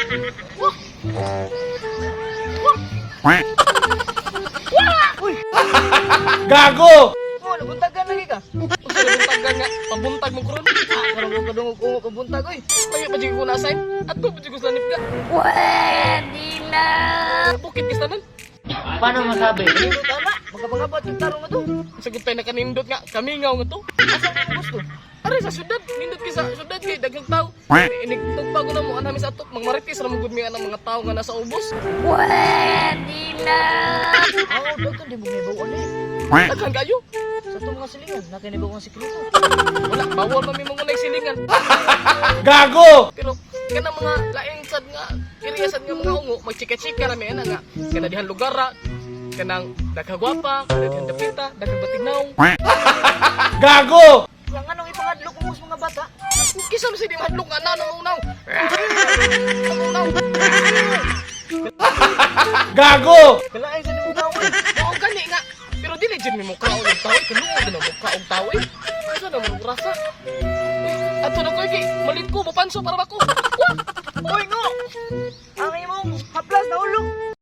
Wah! Wah! Wah! Uy, Gago! mo nabuntagan lagi ka. Unsa na buntagan nga? Pabuntag mo karon. Ah, karon ko kadungog ungog og buntag oy. Layo pa jud ko na assign. Adto pa jud ko sa nipga. Pwede na! Bukid kistanan. Paano masabi? Nindot ana, magapangabat yung tarong nga to. Sagot tayo nakanindot nga, kamingaw nga to. Asa mo gusto? Aray sa syudad, nindot kay sa syudad kay daghang tao. Inig tugpa ko na mo anami sa atok, mangmarites ra mo gud mi anang mga tao nga nasa ubos. Pwede na! Ah, daghan di mo nahibaw ani. Daghan kayo. Sa itong mga silingan, nakinibaw ang sikreto. Wala, bawal man mi mga silingan. Gago! Pero kanang mga laing sad nga area sad nga mga ungo, magchika-chika ra mi ana nga kana dihan lugar ra, kanang daghang gwapa, kana dihan dapita, daghang batignaw. Gago! Yang anong ipangadlok mo sa mga bata? Kisa man sa di mahadlok nga nano unaw. Unaw. Gago! Kalain sa nimo kaon. Oo gani nga. Pero dili jud mi mukha og tao, kaluod na mukha og tao eh. Asa na mo rasa? Uy, ato na ko kay malit ko mapanso para bako. Wah! Uy, ngo! Ang imong haplas na ulog.